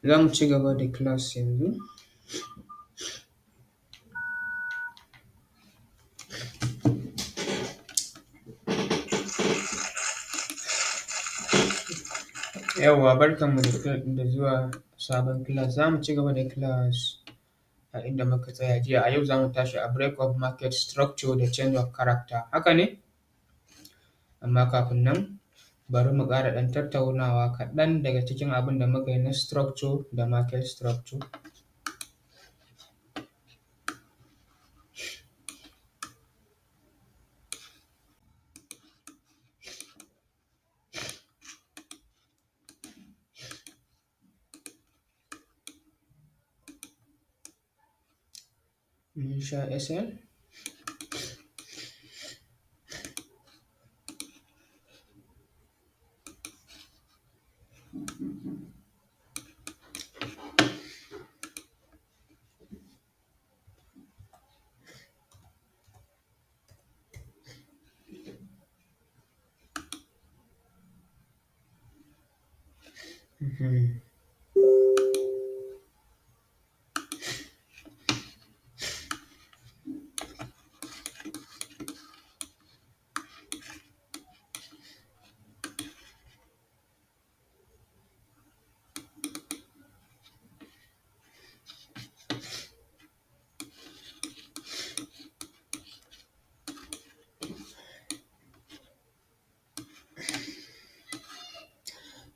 Za mu cigaba da class yanzu. Yawwa barkanmu da zuwa sabon class. Za mu cigaba da class a inda muka tsaya jiya. A yau za mu tashi a break of market structure da change of character, haka ne? Amma kafin nan bari mu ƙara ɗan tattaunawa kaɗan daga cikin abin da muka yi na structure da market structure. Mun sha SL.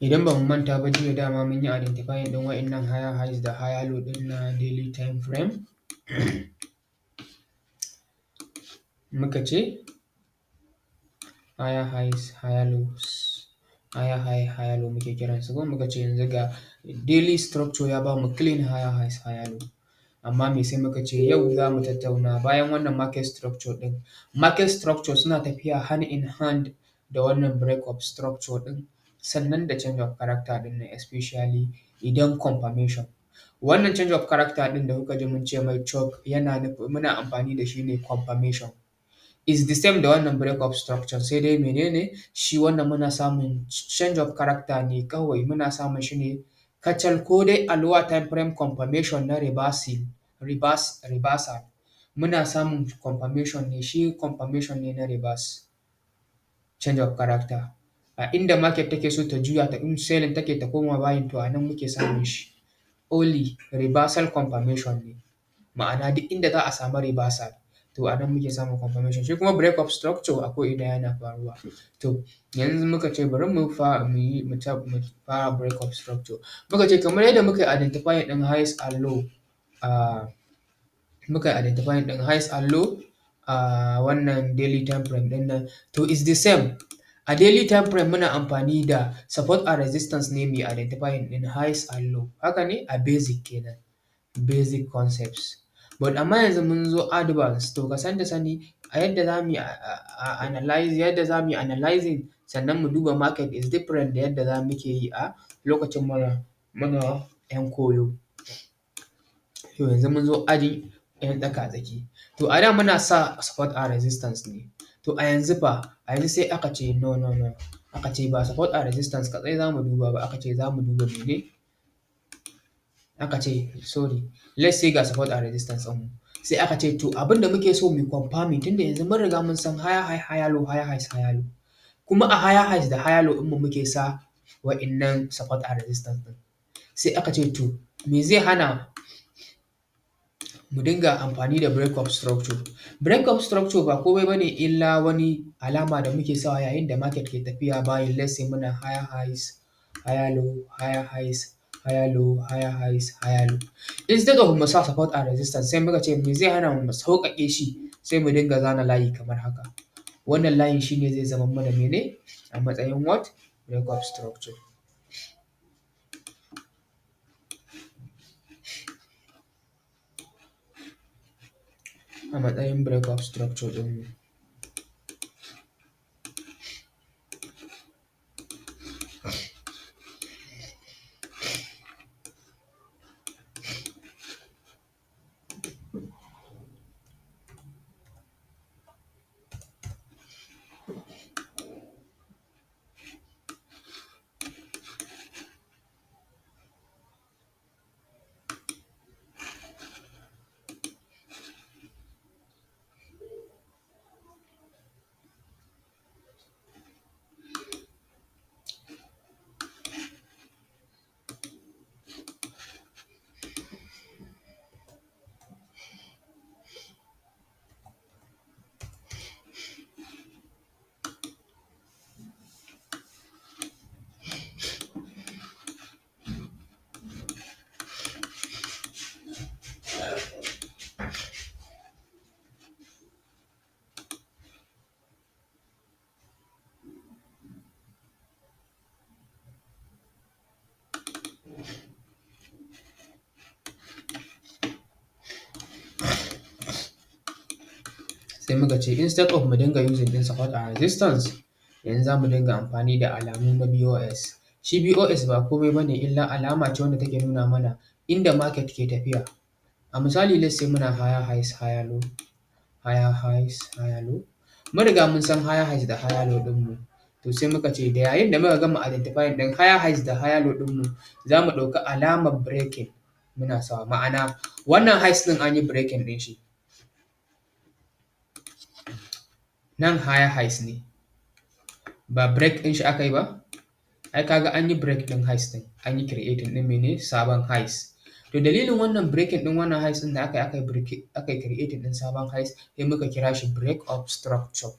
Idan ba mu manta ba jiya dama mun yi identifying ɗin wa'innan higher highs da higher low ɗin na daily time frame. Muka ce higher highs, higher lows, higher high, higher low muke kiransu ko muka ce yanzu ga daily structure ya bamu clean higher highs, higher low. Amma me sai muka ce yau za mu tattauna bayan wannan market structure ɗin. Market structure suna tafiya hand in hand da wannan break of structure ɗin sannan da change of character ɗin nan especially idan confirmation. Wannan change of character ɗin da kuka ji mun ce mai CHoCH yana nufin muna amfani da shi ne confirmation. Is the same da wannan break of structure sai dai mene ne shi wannan muna samun change of character ne kawai muna samun shi ne kacal ko dai a lower time frame confirmation na reversing, reverse, reversal. Muna samun confirmation ne shi confirmation ne na reverse change of character. A inda market take so ta juya ta in selling take ta koma buying to a nan muke samun shi. Only reversal confirmation ne. Ma'ana duk inda za a samu reversal to a nan muke samun confirmation. Shi kuma break of structure a ko'ina yana faruwa. To yanzu muka ce bari mu fara mu yi mu fara break of structure. Muka ce kamar yadda muka yi identifying ɗin highs and low muka yi identifying ɗin highs and low a wannan daily time frame ɗin nan to is the same. A daily time frame muna amfani da support and resistance ne mu yi identifying ɗin highs and low. Haka ne? A basic kenan, basic concepts. But amma yanzu mun zo advance to ka san da sani a yadda za mu yi analyze yadda za mu yi analyzing sannan mu duba market is different da yadda za muke yi a lokacin muna ‘yan koyo. To yanzu mun zo aji ‘yan tsaka-tsaki. To a da muna sa support and resistance ne. To a yanzu fa, a yanzu sai aka ce no no no aka ce ba support and resistance kaɗai za mu duba ba aka ce za mu duba mene? Aka ce sorry let's say ga support and resistance ɗinmu. Sai aka ce to abin da muke so mu yi confirming tunda yanzu mun riga mun san higher high, higher low, higher highs, higher low. Kuma a higher highs da higher low ɗinmu muke sa wa'innan support and resistance ɗin. Sai aka ce to me zai hana mu dinga amfani da break of structure. Break of structure ba komai ba ne illa wani alama da muke sawa yayin da market ke tafiya buying let's say muna higher highs, higher low, higher highs, higher low, higher highs, higher low. Instead of mu sa support and resistance sai muka ce me zai hana mu sauƙaƙe shi sai mu dinga zana layi kamar haka. Wannan layin shi ne zai zama mana mene a matsayin what? Break of structure. A matsayin break of structure ɗinmu. Sai muka ce instead of mu dinga using ɗin support and resistance, yanzu za mu dinga amfani da alamu na BOS. Shi BOS ba komai ba ne illa alama ce wanda take nuna mana inda market ke tafiya. A misali, let's say muna higher highs, higher low, higher highs, higher low. Mun riga mun san higher highs da higher low ɗinmu. To sai muka ce da yayin da muka gama identifying ɗin higher highs da higher low ɗinmu, za mu ɗauki alamar breaking muna sawa. Ma'ana, wannan highs ɗin an yi breaking ɗin shi. Nan higher highs ne. Ba break ɗin shi aka yi ba? Ai ka ga an yi break ɗin highs ɗin, an yi creating ɗin mene? Sabon highs. To dalilin wannan breaking ɗin wannan highs ɗin da aka yi creating ɗin sabon highs, sai muka kira shi break of structure.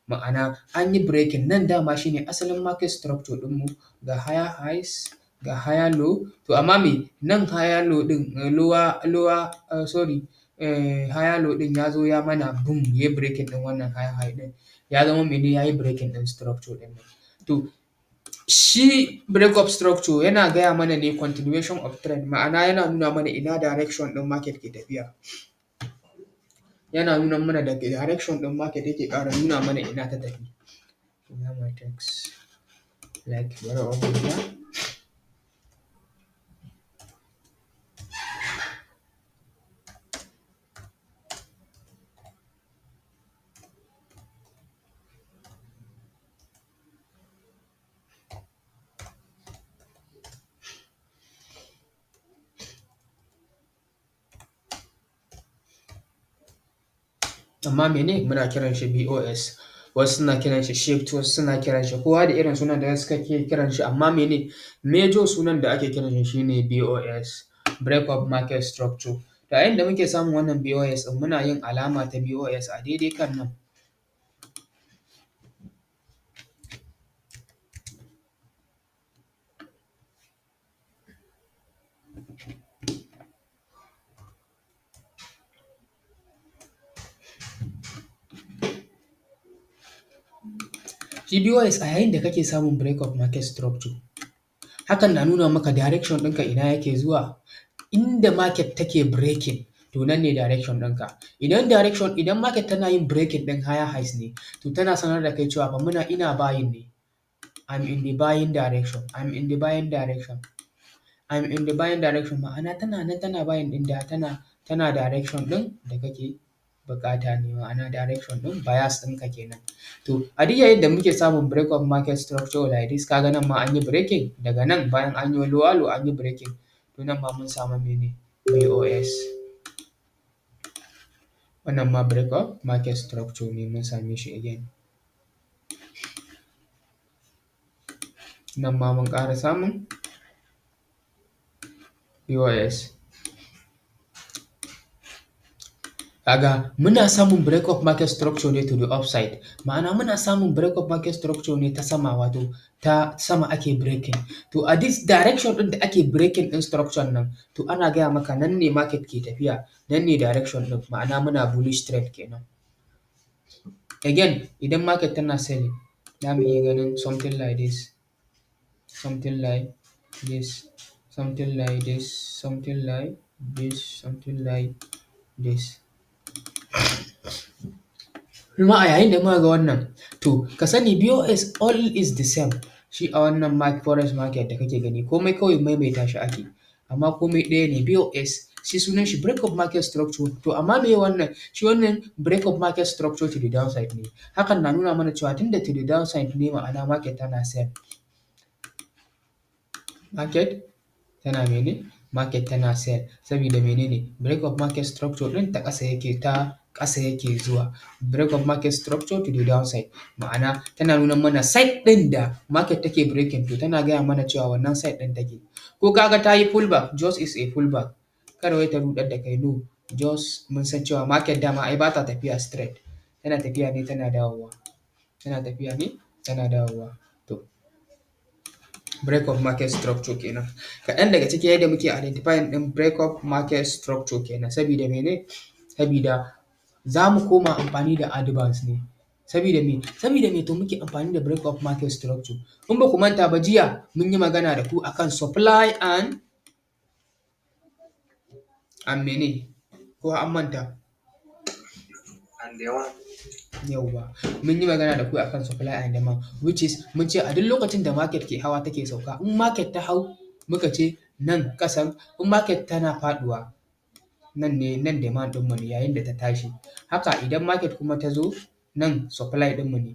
Ma'ana, an yi breaking nan, dama shi ne asalin market structure ɗinmu, ga higher highs, ga higher low. To amma me nan higher low ɗin, lower lower sorry, higher low ɗin ya zo ya mana boom, ya yi breaking ɗin wannan higher high ɗin. Ya zama mene? Ya yi breaking ɗin structure ɗin nan. To shi break of structure yana gaya mana ne continuation of trend, ma'ana yana nuna mana ina direction ɗin market ke tafiya. Yana nuna mana da direction ɗin market yake ƙara nuna mana ina ta tafi. Ina my text, like bari in rubuta. Amma mene muna kiran shi BOS? Wasu suna kiran shi shift, wasu suna kiran shi, kowa da irin sunan da suka ke kiran shi, amma mene major sunan da ake kiran shi shine BOS, break of market structure. Yayin da muke samun wannan BOS ɗin, muna yin alama ta BOS a daidai kan nan. Shi BOS, a yayin da kake samun break of market structure, hakan na nuna maka direction ɗinka ina yake zuwa, inda market take breaking, to nan ne direction ɗinka. Idan market tana yin breaking ɗin higher highs ne, to tana sanar da kai cewa fa muna ina buying ne. I'm in the buying direction, I'm in the buying direction, I'm in the buying direction. Ma'ana, tana nan tana buying ɗin da tana direction ɗin da kake buƙata ne, ma'ana direction ɗin bias ɗinka kenan. To a duk yayin da muke samun break of market structure like this, ka ga nan ma an yi breaking daga nan, bayan an yi lower low an yi breaking, to nan ma mun samu mene? BOS. Wannan ma break of market structure ne mun same shi again. Nan ma mun ƙara samun BOS. Kaga muna samun break of market structure ne to the upside. Ma'ana, muna samun break of market structure ne ta sama, wato ta sama ake breaking. To a this direction ɗin da ake breaking ɗin structure nan, to ana gaya maka nan ne market ke tafiya, nan ne direction ɗin, ma'ana muna bullish trend kenan. Again, idan market tana selling, za mu iya ganin something like this, something like this, something like this, something like this, something like this. Kuma a yayin da muka ga wannan, to ka sani BOS all is the same. Shi a wannan forex market da kake gani, komai kawai maimaita shi ake, amma komai ɗaya ne. BOS shi sunan shi break of market structure. To amma meye wannan? Shi wannan break of market structure to the downside ne. Hakan na nuna mana cewa tunda to the downside ne, ma'ana market tana sell. Market tana mene? Market tana sell. Sabida menene? Break of market structure ɗin ta ƙasa yake, ta ƙasa yake zuwa. Break of market structure to the downside. Ma'ana, tana nuna mana side ɗin da market take breaking, to tana gaya mana cewa wannan side ɗin take. Ko ka ga ta yi pullback, just is a pullback. Kar wai ta ruɗar da kai, no. Just mun san cewa market dama ai ba ta tafiya straight. Tana tafiya ne tana dawowa. Tana tafiya ne tana dawowa. To break of market structure kenan. Kaɗan daga cikin yadda muke identifying ɗin break of market structure kenan. Sabida mene? Sabida za mu koma amfani da advance ne. Sabida me? Sabida me to muke amfani da break of market structure? In ba ku manta ba, jiya mun yi magana da ku akan supply and mene? Ko an manta? And demand. Yauwa, mun yi magana da ku akan supply and demand, which is mun ce a duk lokacin da market ke hawa take sauka, in market ta hau muka ce nan kasan, in market tana faduwa nan ne, nan demand ɗinmu ne yayin da ta tashi. Haka idan market kuma ta zo nan, supply ɗinmu ne.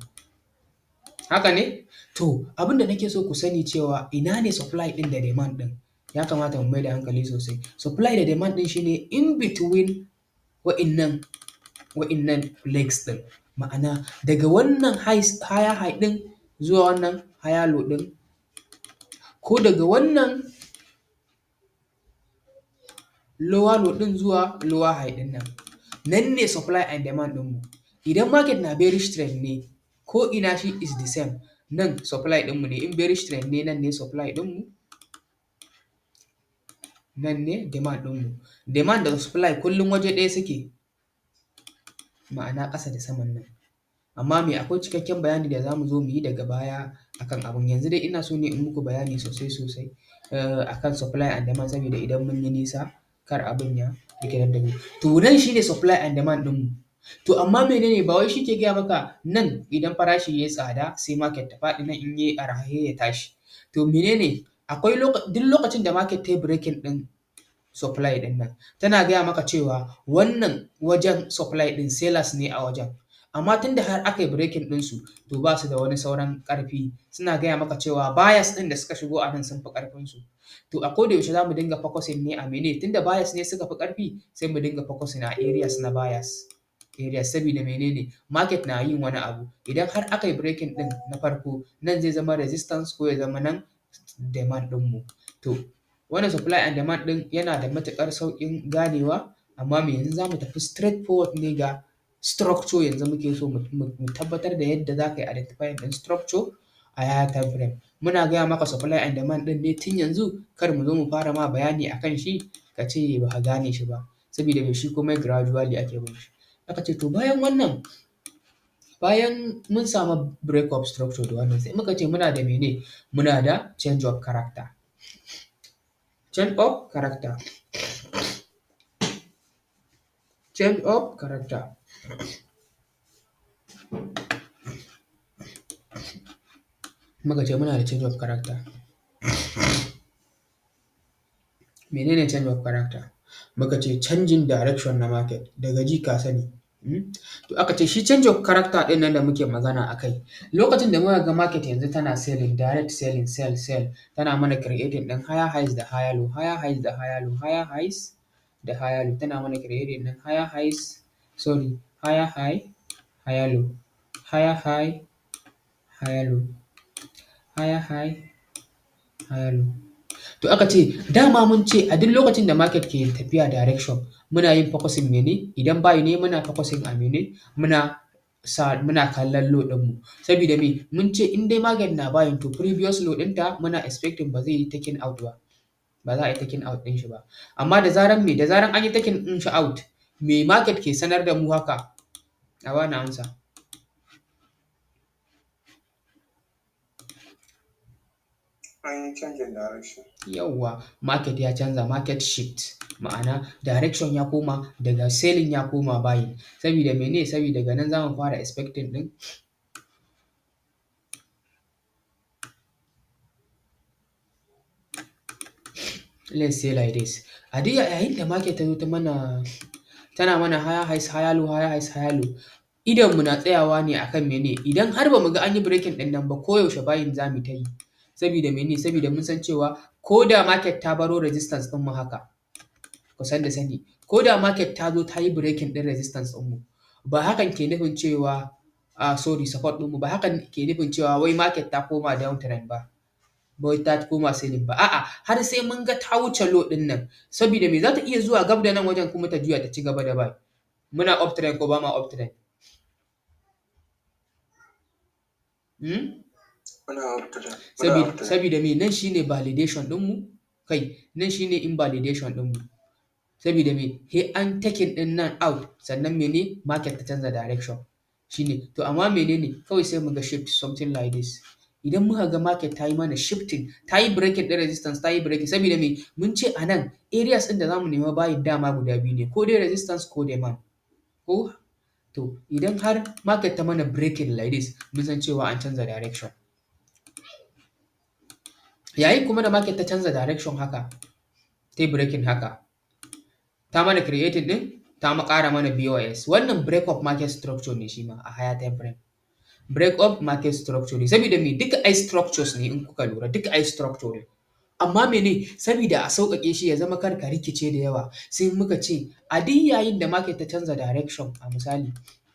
Haka ne? To, abin da nake so ku sani cewa ina ne supply ɗin da demand ɗin? Ya kamata mu mai da hankali sosai. Supply da demand ɗin shine in between wa'innan legs ɗin. Ma'ana daga wannan higher high ɗin zuwa wannan higher low ɗin, ko daga wannan lower low ɗin zuwa lower high ɗin nan. Nan ne supply and demand ɗinmu. Idan market na bearish trend ne, ko ina shi is the same. Nan supply ɗinmu ne, in bearish trend ne, nan ne supply ɗinmu. Nan ne demand ɗinmu. Demand da supply kullum waje ɗaya suke. Ma'ana ƙasa da saman nan. Amma me, akwai cikakken bayani da za mu zo mu yi daga baya akan abun. Yanzu dai ina so ne in muku bayani sosai sosai akan supply and demand, saboda idan mun yi nisa kar abin ya rikitar da mu. To, nan shi ne supply and demand ɗinmu. To, amma menene, ba wai shi ke gaya maka nan idan farashi ya yi tsada sai market ta faɗi, nan in yayi araha sai ya tashi. To, menene akwai, duk lokacin da market ta yi breaking ɗin supply ɗin nan, tana gaya maka cewa wannan wajen supply ɗin sellers ne a wajen. Amma tunda har aka yi breaking ɗinsu, to ba su da wani sauran ƙarfi. Suna gaya maka cewa buyers ɗin da suka shigo a nan sun fi ƙarfinsu. To, a koda yaushe za mu dinga focusing ne a mene? Tunda buyers ne suka fi ƙarfi, sai mu dinga focusing a areas na buyers. Areas saboda menene? Market na yin wani abu. Idan har aka yi breaking ɗin na farko, nan zai zama resistance ko ya zama nan demand ɗinmu. To, wannan supply and demand ɗin yana da matuƙar sauƙin ganewa, amma me, yanzu za mu tafi straight forward ne ga structure. Yanzu muke so mu tabbatar da yadda za ka yi identifying ɗin structure a higher time frame. Muna gaya maka supply and demand ɗin ne tun yanzu, kar mu zo mu fara ma bayani akan shi ka ce ba ka gane shi ba. Saboda me? Shi komai gradually ake bin shi. Aka ce to, bayan wannan, bayan mun samu break of structure da wannan, sai muka ce muna da mene? Muna da change of character. Change of character. Change of character. Muka ce muna da change of character. Menene change of character? Muka ce changing direction na market, daga ji ka sani. To, aka ce shi change of character ɗin nan da muke magana a kai, lokacin da muka ga market yanzu tana selling, direct selling, sell, sell, tana mana creating ɗin higher highs da higher low, higher highs da higher low, higher highs da higher low, tana mana creating ɗin higher highs, sorry, higher high, higher low, higher high, higher low, higher high, higher low. To, aka ce dama mun ce a duk lokacin da market ke tafiya direction, muna yin focusing mene? Idan buy ne, muna focusing a mene? Muna kallon low ɗinmu. Saboda me? Mun ce in dai market na buying, to previous low ɗinta muna expecting ba zai yi taking out ba. Ba za a yi taking out ɗin shi ba. Amma da zaran me? Da zaran an yi taking ɗin shi out, me market ke sanar da mu haka? A bani amsa. An yi canjin direction. Yawwa, market ya canza, market shift. Ma'ana direction ya koma daga selling ya koma buying. Saboda mene? Saboda daga nan za mu fara expecting ɗin let's say like this. A duk yayin da market ta zo ta mana, tana mana higher highs, higher low, higher highs, higher low. Idonmu na tsayawa ne akan mene? Idan har ba mu ga an yi breaking ɗin nan ba, koyaushe buying za mu ta yi. Saboda mene? Saboda mun san cewa ko da market ta baro resistance ɗinmu haka, ku san da sani, ko da market ta zo ta yi breaking ɗin resistance ɗinmu, ba hakan ke nufin cewa, sorry, support ɗinmu, ba hakan ke nufin cewa wai market ta koma downtrend ba. Wai ta koma selling ba. A'a, har sai mun ga ta wuce low ɗin nan. Saboda me? Za ta iya zuwa gab da nan wajen kuma ta juya ta ci gaba da buy. Muna uptrend ko ba ma uptrend? Hmm? Muna uptrend. Muna uptrend. Sabida me? Nan shine validation ɗinmu, kai, nan shine invalidation ɗinmu. Sabida me? Sai an taking ɗin nan out sannan mene? Market ta canza direction. Shine. To, amma menene? Kawai sai mu ga shift, something like this. Idan muka ga market ta yi mana shifting, ta yi breaking ɗin resistance, ta yi breaking, saboda me? Mun ce a nan areas ɗin da za mu nema buying dama guda biyu ne, ko dai resistance ko demand. Ko To idan har market ta mana breaking like this, mun san cewa an canza direction. Yayin kuma da market ta canza direction haka, ta yi breaking haka, ta mana creating ɗin, ta ma ƙara mana BOS. Wannan break of market structure ne shi ma a higher time frame. Break of market structure ne, saboda me? Duka ai structures ne in kuka lura, duka ai structure ne. Amma mene? Saboda a sauƙaƙe shi ya zama kar ka rikice da yawa, sai muka ce a duk yayin da market ta canza direction, a misali,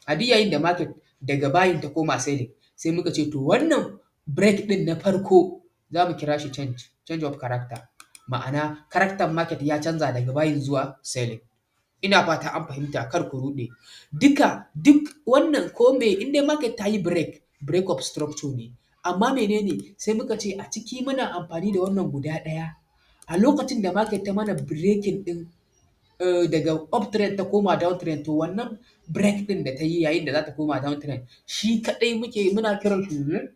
a duk yayin da market daga buying ta koma selling, sai muka ce to wannan break ɗin na farko za mu kira shi change of character. Ma'ana character market ya canza daga buying zuwa selling. Ina fata an fahimta, kar ku ruɗe. Duka duk wannan ko me in dai market ta yi break of structure ne. Amma menene? Sai muka ce a ciki muna amfani da wannan guda ɗaya. A lokacin da market ta mana breaking ɗin daga uptrend ta koma downtrend, to wannan break ɗin da ta yi yayin da za ta koma downtrend, shi kaɗai muke muna kiran shi mene?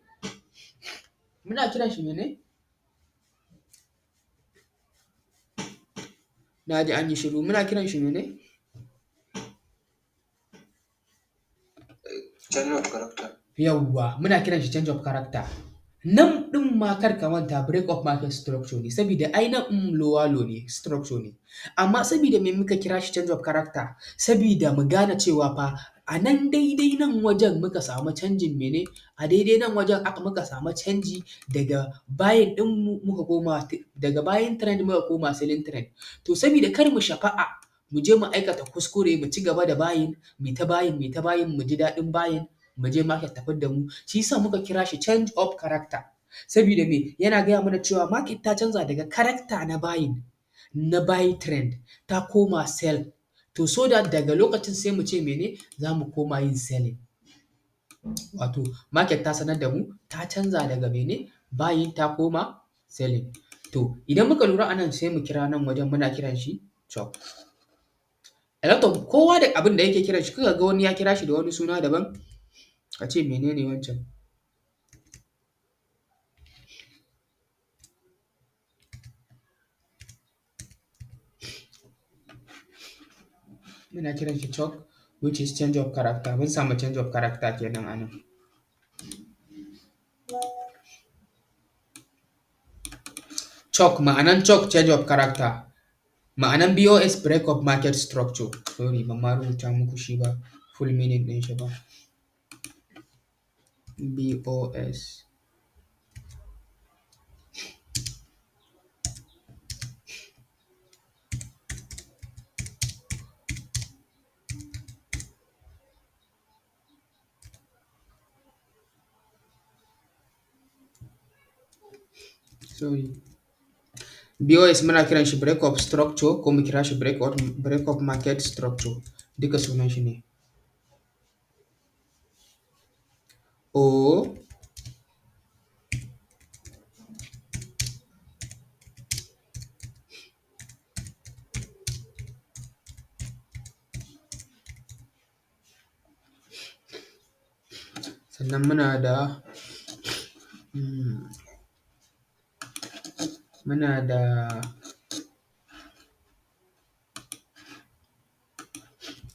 Muna kiran shi mene? Na ji an yi shiru. Muna kiran shi mene? Change of character. Yawwa, muna kiran shi change of character. Nan ɗin ma kar ka manta break of market structure ne, saboda ai nan ɗin lower low ne, structure ne. Amma saboda me muka kira shi change of character? Saboda mu gane cewa fa a nan daidai nan wajen muka samu canjin mene? A daidai nan wajen aka muka samu canji daga buying ɗinmu muka koma, daga buying trend muka koma selling trend. To saboda kar mu shafa'a mu je mu aikata kuskure mu ci gaba da buying, mu ta buying, mu ta buying, mu ji daɗin buying, mu je market ta fidda mu. Shi yasa muka kira shi change of character. Saboda me? Yana gaya mana cewa market ta canza daga character na buying, na buy trend, ta koma sell. To so that daga lokacin sai mu ce mene? Za mu koma yin selling. Wato market ta sanar da mu ta canza daga mene? Buying ta koma selling. To idan muka lura a nan sai mu kira nan wajen muna kiran shi CHoCH. A lot of kowa da abin da yake kiran shi, kuka ga wani ya kira shi da wani suna daban, ka ce menene wancan? Muna kiran shi CHoCH, which is change of character. Mun samu change of character kenan a nan. CHoCH, ma'anan CHoCH change of character. Ma'anan BOS break of market structure. Sorry, ban ma rubuta muku shi ba, full meaning ɗin shi ba. BOS. Sorry. BOS muna kiran shi break of structure ko mu kira shi break of market structure. Duka sunan shi ne. O sannan muna da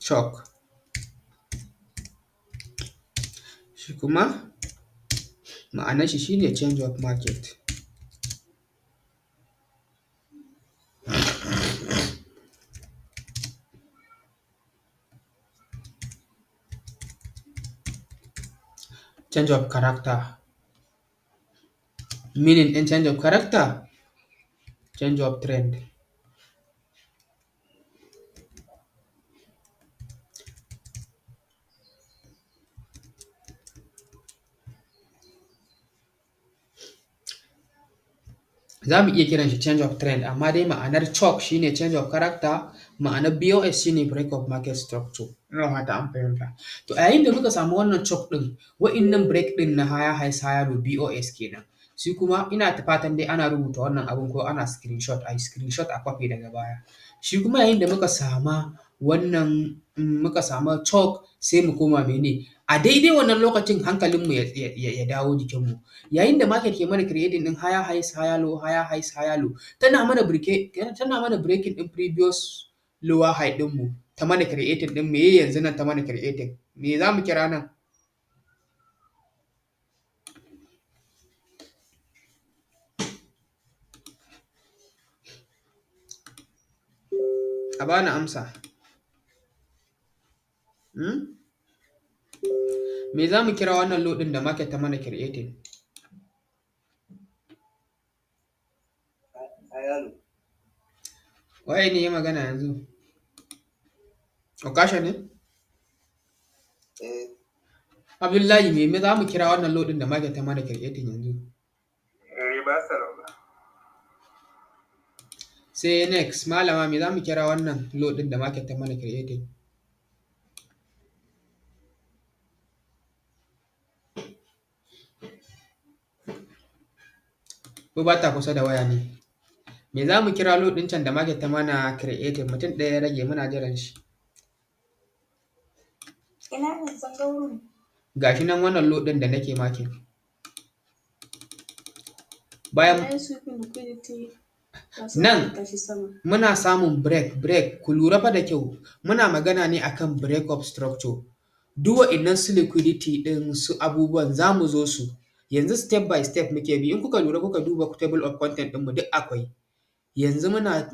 CHoCH. Shi kuma ma'anar shi shine change of market. Change of character. Meaning ɗin change of character, change of trend. Za mu iya kiran shi change of trend, amma dai ma'anar CHoCH shine change of character, ma'anar BOS shine break of market structure. Ina fata an fahimta. To a yayin da muka samu wannan CHoCH ɗin, wa'innan break ɗin na higher highs, higher low, BOS kenan. Shi kuma ina ta fatan dai ana rubuta wannan abun ko ana screenshot, a yi screenshot a kwafe daga baya. Shi kuma yayin da muka sama wannan, muka sama CHoCH, sai mu koma mene? A daidai wannan lokacin hankalinmu ya dawo jikinmu. Yayin da market ke mana creating ɗin higher highs, higher low, higher highs, higher low, tana mana breaking ɗin previous lower high ɗinmu, ta mana creating ɗin meye yanzu nan ta mana creating? Me za mu kira nan? A bani amsa. Hmm? Me za mu kira wannan low ɗin da market ta mana creating? Higher low. Waye ne ya magana yanzu? Okasha ne? Eh. Abdullahi, me za mu kira wannan low ɗin da market ta mana creating yanzu? Reversal. Sai next, malama, me za mu kira wannan low ɗin da market ta mana creating? Ko ba ta kusa da waya ne? Me za mu kira low ɗin can da market ta mana creating? Mutum ɗaya ya rage, muna jiran shi. Ina ne? Ban ga wurin. Gashi nan, wannan low ɗin da nake marking. Bayan Ya yi sweeping liquidity ya sauka nan ya tashi sama. Muna samun break. Ku lura fa da kyau, muna magana ne akan break of structure. Duk wa'innan su liquidity ɗin, su abubuwan za mu zo su. Yanzu step by step muke bi. In kuka lura, kuka duba table of content ɗinmu, duk akwai. Yanzu muna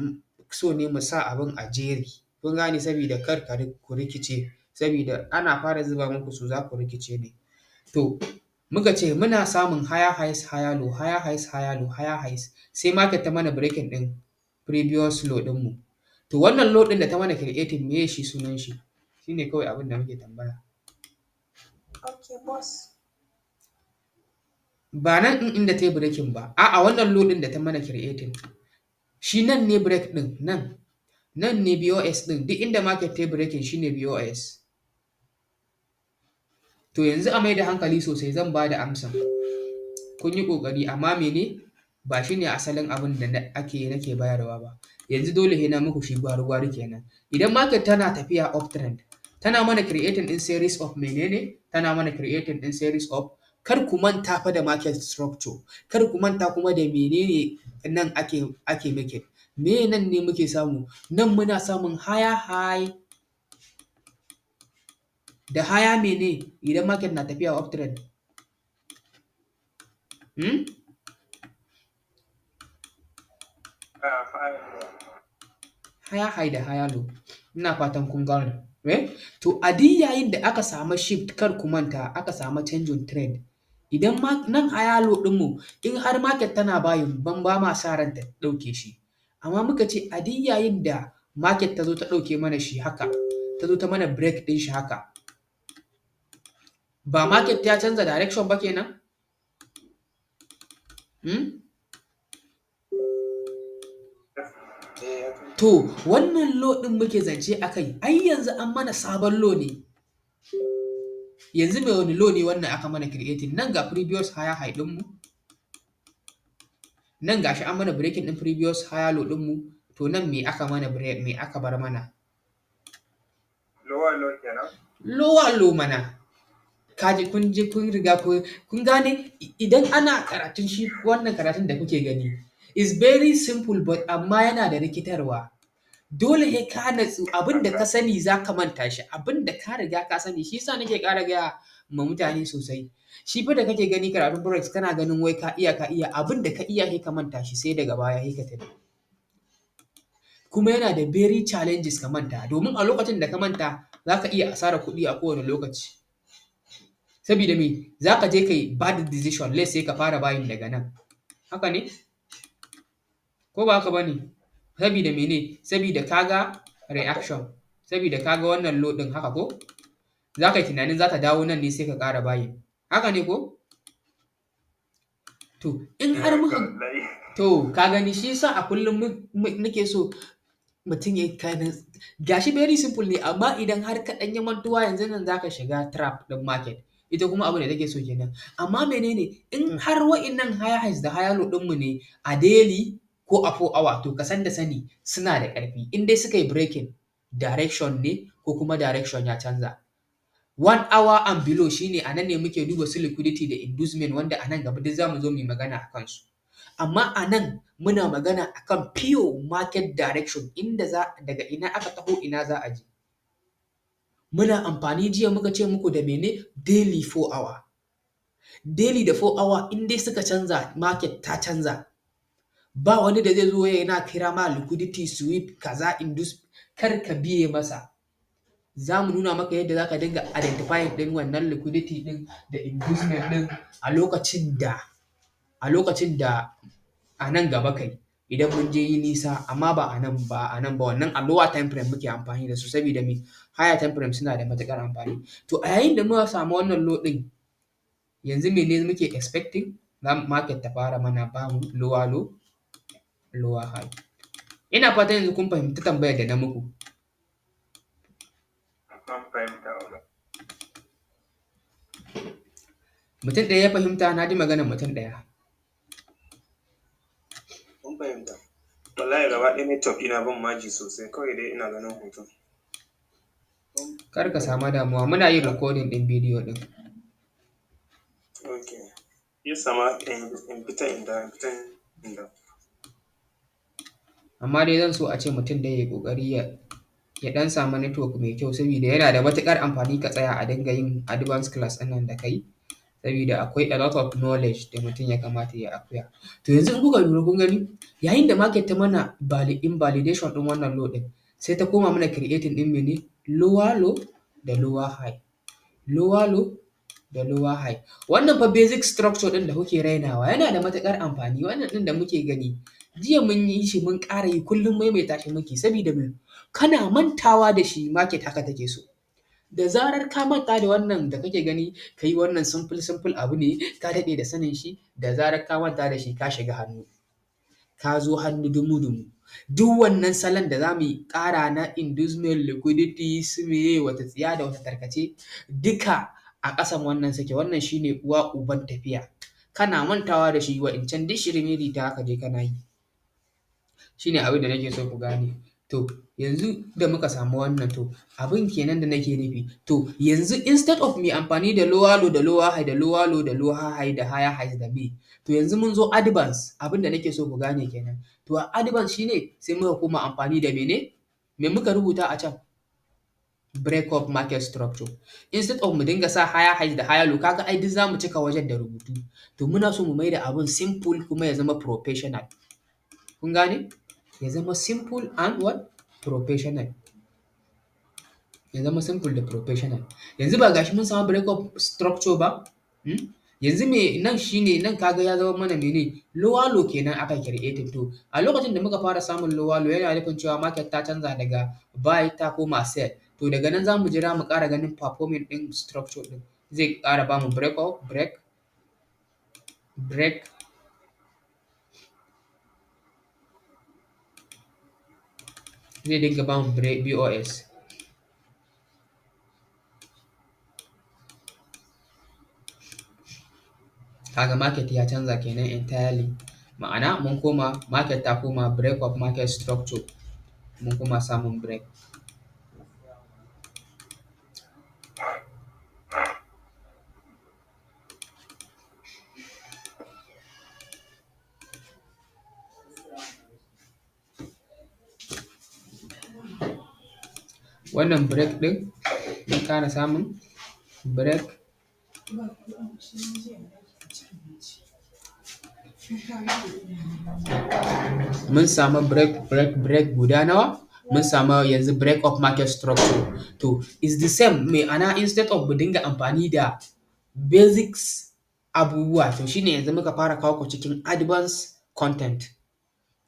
so ne mu sa abin a jeri. Kun gane? Sabida kar ku rikice, sabida ana fara zuba muku su za ku rikice ne. To, muka ce muna samun higher highs, higher low, higher highs, higher low, higher highs, sai market ta mana breaking ɗin previous low ɗinmu. To, wannan low ɗin da ta mana creating, meye shi sunan shi? Shine kawai abin da muke tambaya. Okay, BOS. Ba nan ɗin inda ta yi breaking ba. A'a, wannan low ɗin da ta mana creating. Shi nan ne break ɗin, nan. Nan ne BOS ɗin, duk inda market ta yi breaking shine BOS. To, yanzu a mai da hankali sosai, zan ba da amsa. Kun yi ƙoƙari, amma mene, ba shi ne asalin abin da ake nake bayarwa ba. Yanzu dole sai na muku shi gwari-gwari kenan. Idan market tana tafiya uptrend, tana mana creating ɗin series of menene? Tana mana creating ɗin series of, kar ku manta fa da market structure, kar ku manta kuma da menene nan ake making. Me nan ne muke samu? Nan muna samun higher high da higher mene idan market na tafiya uptrend? Hmm? Higher low. Higher high da higher low. Ina fatan kun gane. Eh? To, a duk yayin da aka samu shift, kar ku manta, aka samu canjin trend. Idan ma nan higher low ɗinmu, in har market tana buying, ban ba ma sa ran ta ɗauke shi. Amma muka ce a duk yayin da market ta zo ta ɗauke mana shi haka, ta zo ta mana break ɗin shi haka. Ba market ya canza direction ba kenan? Hmm? Eh, ya canza. To, wannan low ɗin muke zance a kai, ai yanzu an mana sabon low ne. Yanzu mai wani low ne wannan aka mana creating? Nan ga previous higher high ɗinmu. Nan ga shi an mana breaking ɗin previous higher low ɗinmu. To, nan me aka mana break, me aka bar mana? Lower low kenan. Lower low mana. Kaji, kun ji, kun riga kun gane. Idan ana karatun shi, wannan karatun da kuke gani is very simple, but amma yana da rikitarwa. Dole sai ka natsu, abin da ka sani za ka manta shi, abin da ka riga ka sani. Shi yasa nake ƙara gaya ma mutane sosai. Shi fa da kake gani karatun forex, kana ganin wai ka iya, ka iya, abin da ka iya sai ka manta shi, sai daga baya sai ka tuna. Kuma yana da very challenges ka manta, domin a lokacin da ka manta za ka iya asarar kuɗi a kowane lokaci. Sabida me? Za ka je ka yi bad decision, let's say ka fara buying daga nan. Haka ne? Ko ba haka ba ne? Sabida mene? Sabida ka ga reaction, sabida ka ga wannan low ɗin haka ko? Za ka yi tunanin za ta dawo nan ne, sai ka ƙara buying. Haka ne ko? To, in har muka Wallahi. To, ka gani, shi yasa a kullum nake so mutum ya yi, gashi very simple ne, amma idan har ka ɗan yi mantuwa yanzun nan za ka shiga trap ɗin market. Ita kuma abin da take so kenan. Amma menene, in har wa'innan higher highs da higher low ɗinmu ne a daily ko a 4 hour, to ka san da sani suna da ƙarfi. In dai suka yi breaking direction ne ko kuma direction ya canza. 1 hour and below shine a nan ne muke duba su liquidity da inducement, wanda a nan gaba duk za mu zo mu yi magana a kansu. Amma a nan muna magana akan pure market direction, inda za daga ina aka taho, ina za a je. Muna amfani, jiya muka ce muku da mene? Daily 4 hour. Daily da 4 hour in dai suka canza, market ta canza. Ba wani da zai zo yana kira ma liquidity sweep kaza induce, kar ka biye masa. Za mu nuna maka yadda za ka dinga identifying ɗin wannan liquidity ɗin da inducement ɗin a lokacin da a nan gaba kai idan mun je yi nisa, amma ba a nan ba, a nan ba. Wannan a lower time frame muke amfani da su, saboda me? Higher time frame suna da matuƙar amfani. To, a yayin da muka samu wannan low ɗin, yanzu mene muke expecting? Market ta fara mana bamu lower low, lower high. Ina fatan yanzu kun fahimci tambayar da na muku. An fahimta, oga. Mutum ɗaya ya fahimta, na ji maganar mutum ɗaya. Mun fahimta. Wallahi gaba ɗaya network ɗina ban maji sosai, kawai dai ina ganin hoton. Kar ka samu damuwa, muna yin recording ɗin bidiyo ɗin. Okay. Ya sama in fita in dawo, in fita in dawo. Amma dai zan so a ce mutum dai ya yi ƙoƙari ya ɗan samu network mai kyau, saboda yana da matuƙar amfani ka tsaya a dinga yin advanced class ɗin nan da kai, saboda akwai a lot of knowledge da mutum ya kamata ya acquire. To, yanzu in kuka lura, kun gani yayin da market ta mana invalidation ɗin wannan low ɗin, sai ta koma mana creating ɗin mene? Lower low da lower high. Lower low da lower high. Wannan fa basic structure ɗin da kuke rainawa yana da matuƙar amfani. Wannan ɗin da muke gani, jiya mun yi shi, mun ƙara yi, kullum maimaita shi muke, saboda me? Kana mantawa da shi, market haka take so. Da zarar ka manta da wannan da kake gani, kai wannan simple simple abu ne, ka daɗe da sanin shi, da zarar ka manta da shi, ka shiga hannu. Ka zo hannu dumu-dumu. Duk wannan salon da za mu ƙara na inducement, liquidity, su meye, wata tsiya da wata tarkace, duka a ƙasan wannan suke. Wannan shi ne uwa uban tafiya. Kana mantawa da shi, wa'incan duk shiririta za ka je kana yi. Shi ne abin da nake so ku gane. To, yanzu da muka samu wannan, to abin kenan da nake nufi. To, yanzu instead of mu yi amfani da lower low da lower high da lower low da lower high da higher highs da me, to yanzu mun zo advance, abin da nake so ku gane kenan. To, a advance shi ne sai muka koma amfani da mene? Me muka rubuta a can? Break of market structure. Instead of mu dinga sa higher highs da higher low, kaga ai duk za mu cika wajen da rubutu. To, muna so mu maida abun simple kuma ya zama professional. Kun gane? Ya zama simple and what? Professional. Ya zama simple da professional. Yanzu ba gashi mun samu break of structure ba? Yanzu me nan shine nan? Kaga ya zama mana mene? Lower low kenan aka creating. To, a lokacin da muka fara samun lower low, yana nufin cewa market ta canza daga buy ta koma sell. To, daga nan za mu jira mu ƙara ganin performing ɗin structure ɗin. Zai ƙara bamu break of break, break, zai dinga bamu break BOS. Kaga market ya canza kenan entirely. Ma'ana mun koma, market ta koma break of market structure. Mun koma samun break. Wannan break ɗin, mun ƙara samun break. Mun samu break, break, break guda nawa? Mun samu yanzu break of market structure. To, is the same, ma'ana instead of mu dinga amfani da basics abubuwa, to shine yanzu muka fara kawo ku cikin advanced content.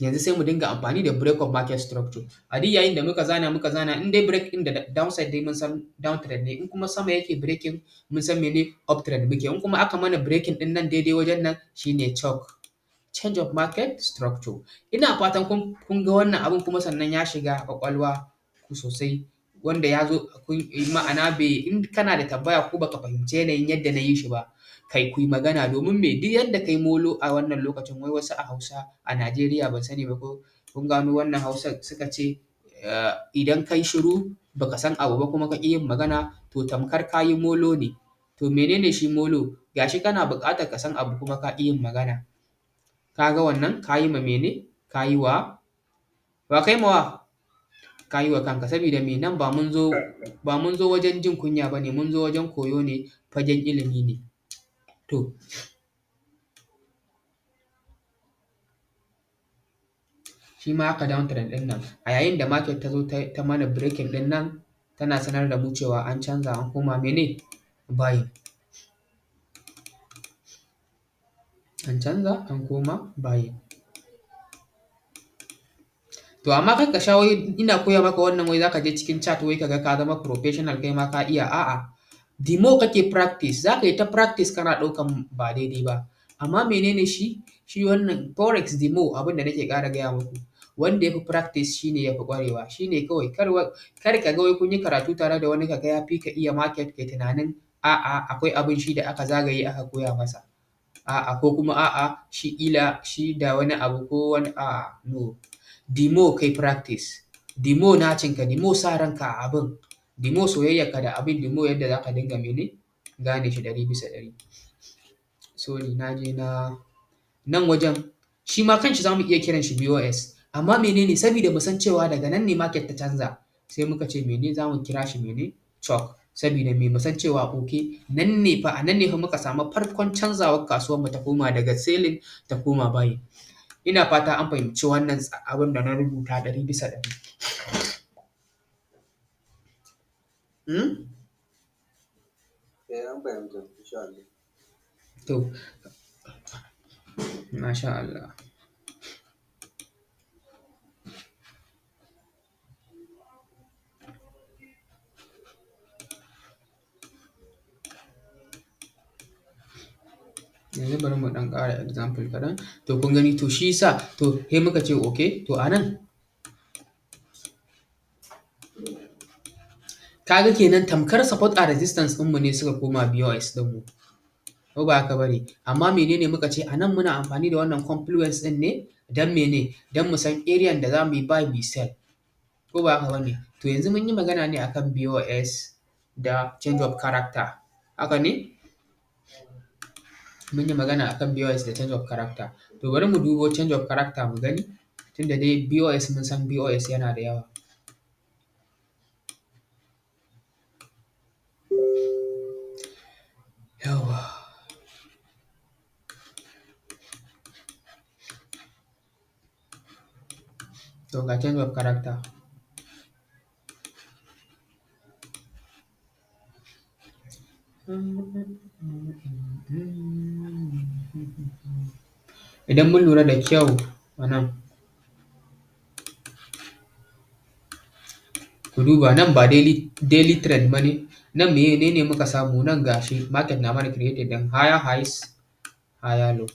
Yanzu sai mu dinga amfani da break of market structure. A duk yayin da muka zana, in dai break ɗin da downside dai, mun san downtrend ne, in kuma sama yake breaking, mun san mene? Uptrend muke. In kuma aka mana breaking ɗin nan daidai wajen nan, shine CHoCH. Change of market structure. Ina fatan kun ga wannan abun, kuma sannan ya shiga ƙwaƙwalwa ku sosai. Wanda ya zo kun ma'ana bai, in kana da tambaya ko baka fahimci yanayin yadda na yi shi ba, kai ku yi magana, domin me? Duk yadda kai molo a wannan lokacin, wai wasu a Hausa a Najeriya, ban sani ba ko kun gano wannan Hausar, suka ce idan kai shiru baka san abu ba kuma ka ƙi yin magana, to tamkar ka yi molo ne. To, menene shi molo? Gashi kana buƙatar ka san abu kuma ka ƙi yin magana. Ka ga wannan ka yi ma mene? Ka yi wa wa kai ma wa? Ka yi wa kanka sabida me? Nan ba mun zo wajen jin kunya ba ne, mun zo wajen koyo ne, fagen ilimi ne. To, shi ma haka downtrend ɗin nan, a yayin da market ta zo ta mana breaking ɗin nan, tana sanar da mu cewa an canza, an koma mene? Buying. An canza, an koma buying. To, amma kar ka sha wai ina koya maka wannan, wai za ka je cikin chart wai ka ga ka zama professional, kai ma ka iya. A'a. The more kake practice, za ka yi ta practice kana ɗaukan ba daidai ba. Amma menene shi? Shi wannan forex, the more, abin da nake ƙara gaya muku, wanda ya fi practice shi ne ya fi ƙwarewa, shi ne kawai. Kar ka ga wai kun yi karatu tare da wani, ka ga ya fi ka iya market, kai tunanin a'a, akwai abin shi da aka zagaye aka koya masa. A'a, ko kuma a'a, shi ƙila shi da wani abu ko wani, a'a, no. The more kai practice, the more nacinka, the more sa ranka a abin, the more soyayyarka da abin, the more yadda za ka dinga mene? Gane shi 100%. Sorry, na je na nan wajen. Shi ma kanshi za mu iya kiran shi BOS. Amma menene? Sabida mu san cewa daga nan ne market ta canza, sai muka ce mene? Za mu kira shi mene? CHoCH. Sabida me? Mu san cewa okay, nan ne fa, a nan ne fa muka samu farkon canzawar kasuwar mu, ta koma daga selling ta koma buying. Ina fata an fahimci wannan abin da na rubuta 100%. Hmm? Eh, an fahimta, insha Allah. To, masha Allah. Yanzu bari mu ɗan ƙara example kaɗan. To, kun gani, to shi yasa, to sai muka ce okay, to a nan kaga kenan tamkar support and resistance ɗinmu ne suka koma BOS ɗinmu. Ko ba haka ba ne? Amma menene muka ce? A nan muna amfani da wannan confluence ɗin ne don mene? Don mu san area da za mu yi buy, mu sell. Ko ba haka ba ne? To, yanzu mun yi magana ne akan BOS da change of character. Haka ne? Mun yi magana akan BOS da change of character. To, bari mu dubo change of character mu gani, tunda dai BOS, mun san BOS yana da yawa. Yawwa. To, ga change of character. Idan mun lura da kyau a nan, ku duba nan, ba daily trend ba ne, nan menene muka samu? Nan ga shi market na mana creating ɗin higher highs, higher low,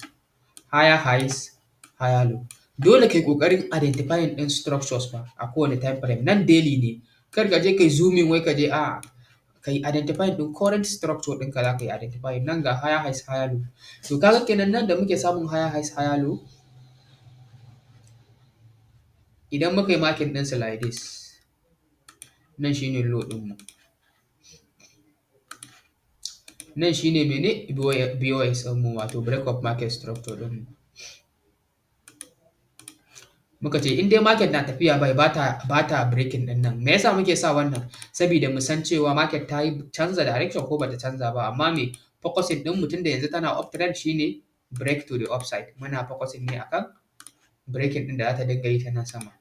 higher highs, higher low. Dole kai ƙoƙarin identifying ɗin structures fa a kowane time frame. Nan daily ne, kar ka je kai zooming wai ka je, a'a, kai identifying ɗin current structure ɗinka za ka yi identifying. Nan ga higher highs, higher low. To, kaga kenan nan da muke samun higher highs, higher low, idan muka yi marking ɗinsu like this, nan shine low ɗinmu. Nan shine mene? BOS ɗinmu, wato break of market structure ɗinmu. Muka ce in dai market na tafiya buy, ba ta breaking ɗin nan. Me yasa muke sa wannan? Sabida mu san cewa market ta yi canza direction ko bata canza ba. Amma me focusing ɗinmu, tunda yanzu tana uptrend, shine break to the upside. Muna focusing ne akan breaking ɗin da za ta dinga yi ta nan sama.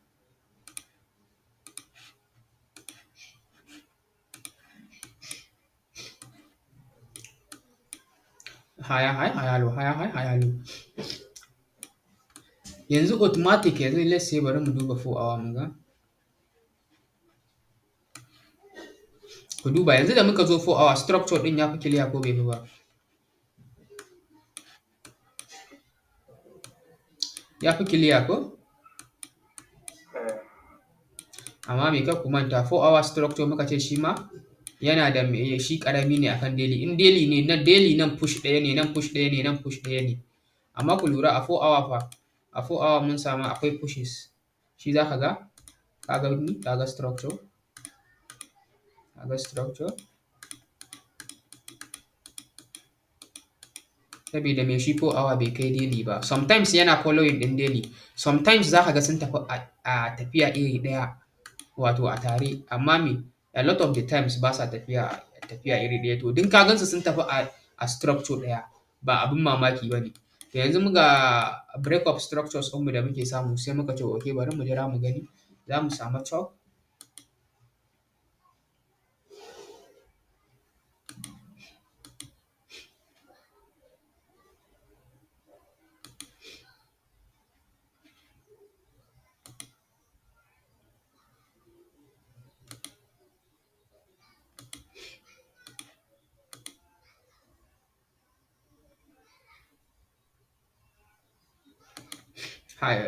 Higher high, higher low, higher high, higher low. Yanzu automatic, yanzu let's say bari mu duba 4 hour mu ga. Ku duba yanzu da muka zo 4 hour, structure ɗin ya fi clear ko bai fi ba? Ya fi clear ko? Eh. Amma me? Kar ku manta, 4 hour structure muka ce shi ma yana da me? Shi ƙarami ne akan daily. In daily ne, nan daily, nan push ɗaya ne, nan push ɗaya ne, nan push ɗaya ne. Amma ku lura a 4 hour fa, a 4 hour mun samu akwai pushes. Shi za ka ga, ka gani, ka ga structure, ka ga structure. Sabida me? Shi 4 hour bai kai daily ba. Sometimes yana following ɗin daily. Sometimes za ka ga sun tafi a tafiya iri ɗaya. wato a tare, amma me, a lot of the times ba sa tafiya tafiya iri ɗaya. To duk ka gansu sun tafi a structure ɗaya, ba abin mamaki ba ne. To yanzu muga break of structures ɗinmu da muke samu, sai muka ce okay, bari mu jira mu gani za mu samu CHoCH.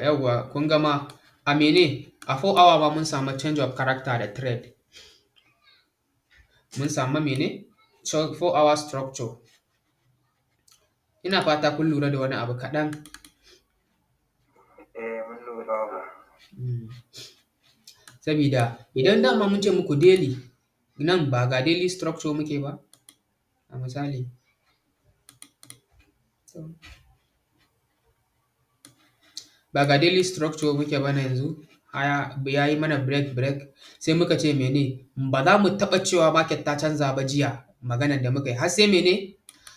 Yawwa, kun ga ma a mene, a 4 hour ma mun samu change of character da trade. Mun samu mene, 4 hour structure. Ina fata kun lura da wani abu kaɗan. Eh, mun lura ba. Sabida idan dama mun ce muku daily nan, ba ga daily structure muke ba a misali. Ba ga daily structure muke ba na yanzu, ya yi mana break break, sai muka ce mene, ba za mu taɓa cewa market ta canza ba jiya, maganan da muka yi, har sai mene,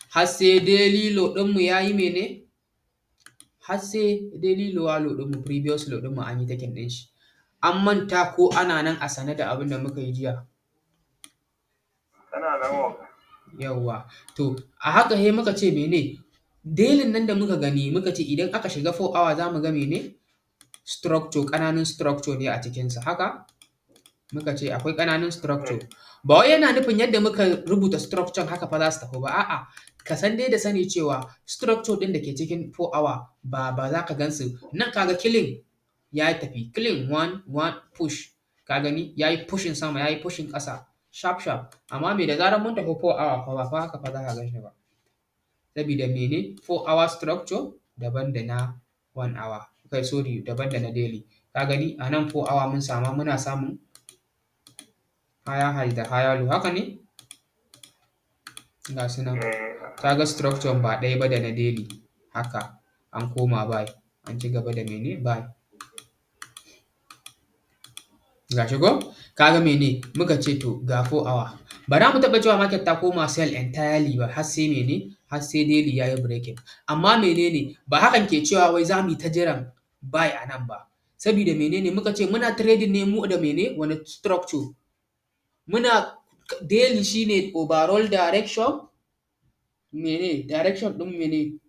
har sai daily low ɗinmu ya yi mene, har sai daily lower low ɗinmu, previous low ɗinmu an yi taking ɗin shi. An manta ko ana nan a sane da abin da muka yi jiya? Ana nan wa. Yawwa. To a haka sai muka ce mene, dailyn nan da muka gani, muka ce idan aka shiga 4 hour za mu ga mene, structure, ƙananun structure ne a cikinsa. Haka muka ce akwai ƙananun structure. Ba wai yana nufin yadda muka rubuta structure haka fa za su tafi ba, a'a, ka san dai da sani cewa structure ɗin da ke cikin 4 hour ba za ka gansu nan. Ka ga clean ya tafi clean, one one push, ka gani ya yi pushing sama, ya yi pushing ƙasa, sharp sharp. Amma me, da zarar mun tafi 4 hour fa, ba fa haka fa za ka gan shi ba. Sabida mene, 4 hour structure daban da na 1 hour, kai sorry, daban da na daily. Ka gani a nan 4 hour mun sama, muna samun higher high da higher low, haka ne? Ga su nan. Ka ga structure ba ɗaya ba da na daily. Haka an koma buy, an ci gaba da mene, buy. Ga shi ko? Ka ga mene muka ce? To ga 4 hour. Ba za mu taɓa cewa market ta koma sell entirely ba har sai mene, har sai daily ya yi breaking. Amma menene, ba hakan ke cewa wai za mu yi ta jiran buy a nan ba. Sabida menene, muka ce muna trading ne mu da mene, wani structure? Muna daily shine overall direction, mene, direction ɗin mene?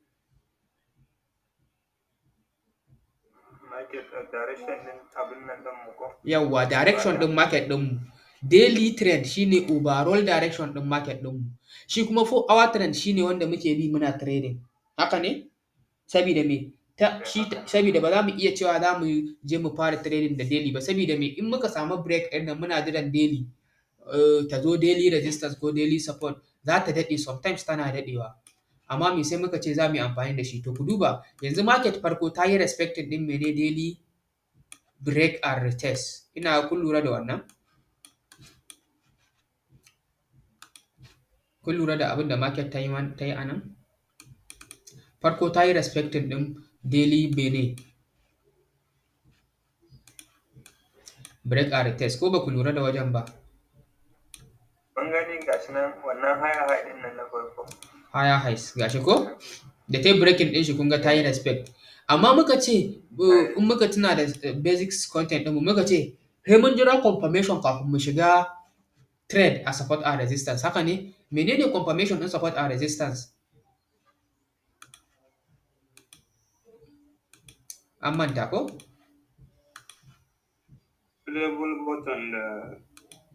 Market direction ɗin abin nan ɗin mu ko? Yawwa, direction ɗin market ɗin mu. Daily trend shine overall direction ɗin market ɗin mu. Shi kuma 4 hour trend shine wanda muke bi muna trading. Haka ne? Sabida me? Ta shi sabida ba za mu iya cewa za mu je mu fara trading da daily ba, sabida me, in muka samu break ɗin nan, muna jiran daily ta zo, daily resistance ko daily support, za ta daɗe, sometimes tana daɗewa. Amma me, sai muka ce za mu yi amfani da shi. To ku duba yanzu, market farko ta yi respecting ɗin mene, daily break and retest. Ina ga kun lura da wannan. Kun lura da abin da market ta yi a nan? Farko ta yi respecting ɗin daily mene, break and retest, ko ba ku lura da wajen ba? Mun gani, gashi nan, wannan higher high ɗin nan na farko. Higher highs, gashi ko? Da ta yi breaking ɗin shi, kun ga ta yi respect. Amma muka ce in muka tuna da basics content ɗinmu, muka ce sai mun jira confirmation kafin mu shiga trade a support and resistance. Haka ne? Menene confirmation ɗin support and resistance? An manta ko? Level button da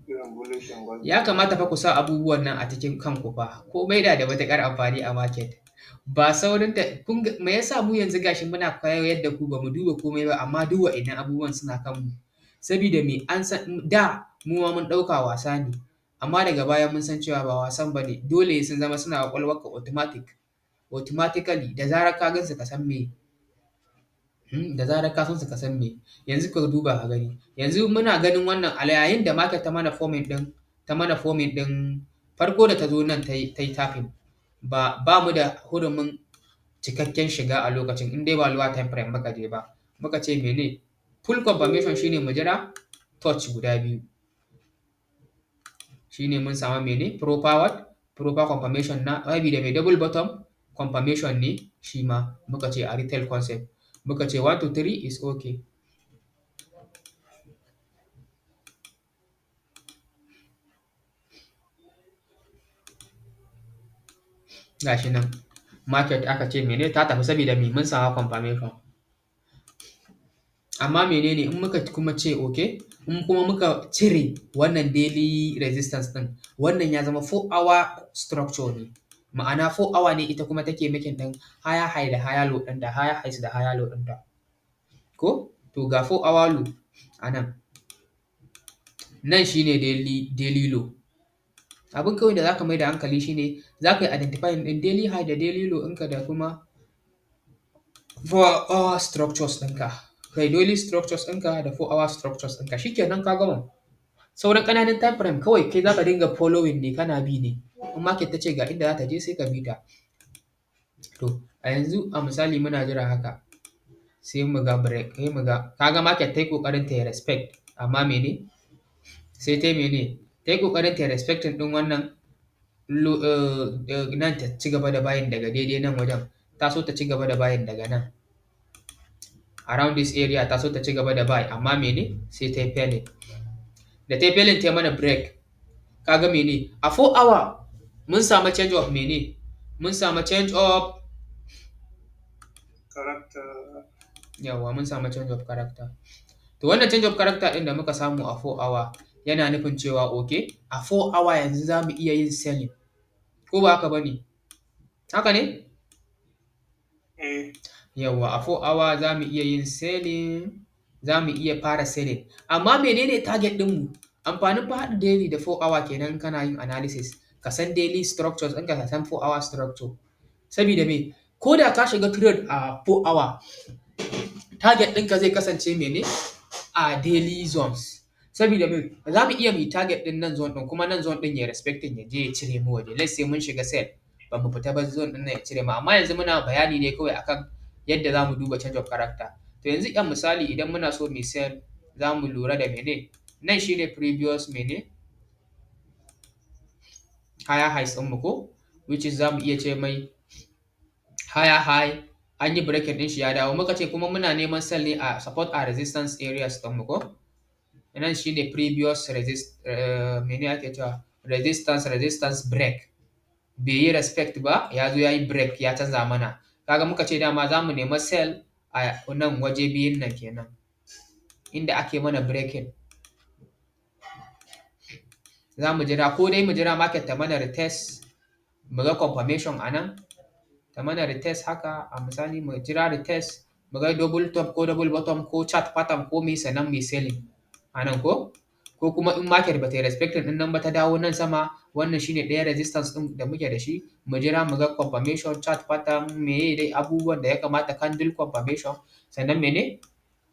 irin bullish engulfing. Ya kamata fa ku sa abubuwan nan a cikin kanku fa. Komai na da matuƙar amfani a market. Ba saurin ta kun ga me yasa mu yanzu gashi muna koyar da ku, ba mu duba komai ba, amma duk wa'innan abubuwan suna kanmu. Sabida me, an san da mu ma mun ɗauka wasa ne, amma daga baya mun san cewa ba wasan ba ne. Dole sun zama suna ƙwaƙwalwarka automatic, automatically, da zarar ka gansu ka san me, da zarar ka san su ka san me. Yanzu ka duba ka gani. Yanzu muna ganin wannan a yayin da market ta mana forming ɗin farko da ta zo nan ta yi tapping, ba mu da hurumin cikakken shiga a lokacin in dai ba lower time frame muka je ba. Muka ce mene, full confirmation shine mu jira Touch guda biyu. Shine mun samu mene? Proper what? Proper confirmation na sabida mai double bottom confirmation ne shi ma muka ce a retail concept. Muka ce 1 to 3 is okay. Gashi nan market aka ce mene ta tafi sabida me mun samu confirmation. Amma menene in muka kuma ce okay, in kuma muka cire wannan daily resistance ɗin, wannan ya zama 4 hour structure ne. Ma'ana 4 hour ne ita kuma take making ɗin higher high da higher low ɗinta, higher highs da higher low ɗinta. Ko? To ga 4 hour low a nan. Nan shine daily low. Abin kawai da za ka mai da hankali shine za ka yi identifying ɗin daily high da daily low ɗinka da kuma 4 hour structures ɗinka. Kai daily structures ɗinka da 4 hour structures ɗinka. Shi kenan ka gama. Sauran ƙananan time frame kawai kai za ka dinga following ne, kana bi ne. In market ta ce ga inda za ta je, sai ka bi ta. To a yanzu a misali muna jira haka sai mu ga break, sai mu ga, ka ga market ta yi ƙoƙarin ta yi respect, amma mene? Sai ta yi mene? Ta yi ƙoƙarin ta yi respecting ɗin wannan low, nan ta ci gaba da buying daga daidai nan wajen. Ta so ta ci gaba da buying daga nan. Around this area ta so ta ci gaba da buy, amma mene? Sai ta yi failing. Da ta yi failing, ta yi mana break. Ka ga mene? A 4 hour mun samu change of mene? Mun samu change of character. Yawwa, mun samu change of character. To wannan change of character ɗin da muka samu a 4 hour yana nufin cewa okay, a 4 hour yanzu za mu iya yin selling. Ko ba haka ba ne? Haka ne? Eh. Yawwa, a 4 hour za mu iya yin selling, za mu iya fara selling. Amma menene target ɗinmu? Amfanin fa haɗa daily da 4 hour kenan kana yin analysis. Ka san daily structures ɗinka, ka san 4 hour structure. Sabida me? Ko da ka shiga trade a 4 hour, target ɗinka zai kasance mene? A daily zones. Sabida me? Za mu iya mu yi target ɗin nan zone ɗin, kuma nan zone ɗin ya respecting, ya je ya cire mu waje. Let's say mun shiga sell, ba mu fita ba, zone ɗin nan ya cire mu. Amma yanzu muna bayani ne kawai akan yadda za mu duba change of character. To yanzu a misali idan muna so mu sell, za mu lura da mene? Nan shine previous mene? Higher highs ɗinmu ko? Which is za mu iya ce mai higher high, an yi breaking ɗin shi ya dawo. Muka ce kuma muna neman sell ne a support and resistance areas ɗinmu ko? Nan shine previous resist, mene ake cewa, resistance break. Bai yi respect ba, ya zo ya yi break, ya canza mana. Kaga muka ce dama za mu nema sell a nan waje biyun nan kenan. Inda ake mana breaking. Za mu jira ko dai mu jira market ta mana retest, mu ga confirmation a nan, ta mana retest haka, a misali mu jira retest, mu ga double top ko double bottom ko chart pattern ko me, sannan mu yi selling a nan ko? Ko kuma in market ba ta yi respecting ɗin nan ba, ta dawo nan sama, wannan shine ɗaya resistance ɗin da muke da shi, mu jira mu ga confirmation, chart pattern, meye dai abubuwan da ya kamata, candle confirmation, sannan mene?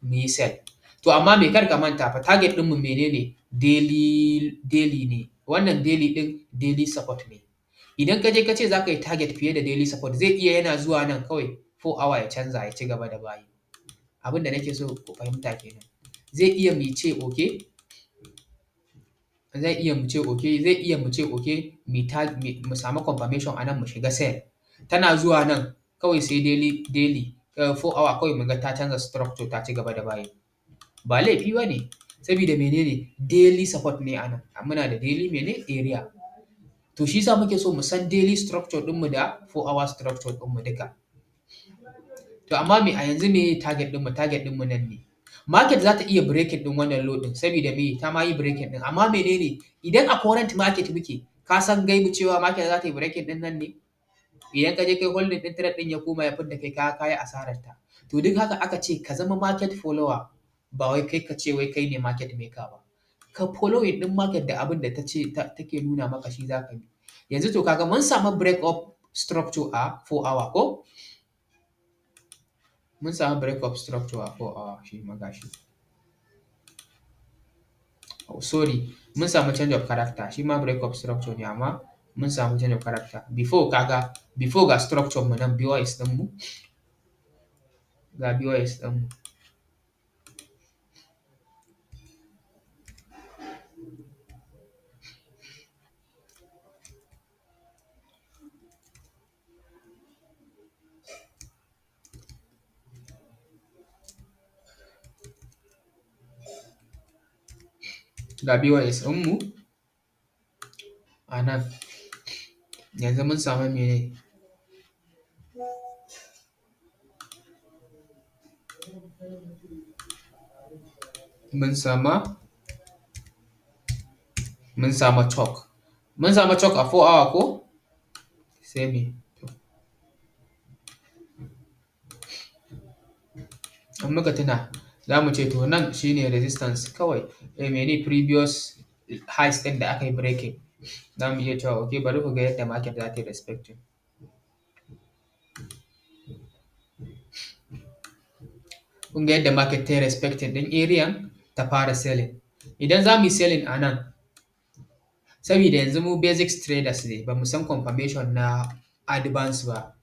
Mu yi sell. To amma me, kar ka manta fa, target ɗinmu menene? Daily ne. Wannan daily ɗin daily support ne. Idan ka je ka ce za ka yi target fiye da daily support, zai iya yana zuwa nan kawai 4 hour ya canza ya ci gaba da buying. Abin da nake so ku fahimta kenan. Zai iya mu ce okay, zai iya mu ce okay, zai iya mu ce okay, mu samu confirmation a nan mu shiga sell. Tana zuwa nan kawai sai daily 4 hour kawai mu ga ta canza structure, ta ci gaba da buying. Ba laifi ba ne, sabida menene? Daily support ne a nan. Muna da daily mene? Area. To shi yasa muke so mu san daily structure ɗinmu da 4 hour structure ɗinmu duka. To amma me, a yanzu me target ɗinmu? Target ɗinmu nan ne. Market za ta iya breaking ɗin wannan low ɗin, sabida me? Ta ma yi breaking ɗin. Amma menene? Idan a current market muke, ka san gaibu cewa market za ta yi breaking ɗin nan ne? Idan ka je kai holding ɗin trade ɗin, ya koma ya fidda kai, ka yi asarar ta. To duk haka aka ce ka zama market follower, ba wai kai ka ce wai kai ne market maker ba. Ka following ɗin market da abin da ta ce take nuna maka, shi za ka bi. Yanzu to kaga mun samu break of structure a 4 hour ko? Mun samu break of structure a 4 hour shi ma gashi. Oh sorry, mun samu change of character, shi ma break of structure ne, amma mun samu change of character. Before kaga, before ga structure mu nan, BOS ɗinmu. Ga BOS ɗinmu. Ga BOS ɗinmu a nan. Yanzu mun samu mene? Mun sama chalk. Mun samu chalk a 4 hour ko? Sai me? In muka tuna za mu ce to nan shine resistance kawai. Mene previous highs ɗin da aka yi breaking. Za mu iya cewa okay, bari ku ga yadda market za ta yi respecting. Kun ga yadda market ta yi respecting ɗin area ta fara selling. Idan za mu yi selling a nan, saboda yanzu mu basic traders ne, ba mu san confirmation na advance ba.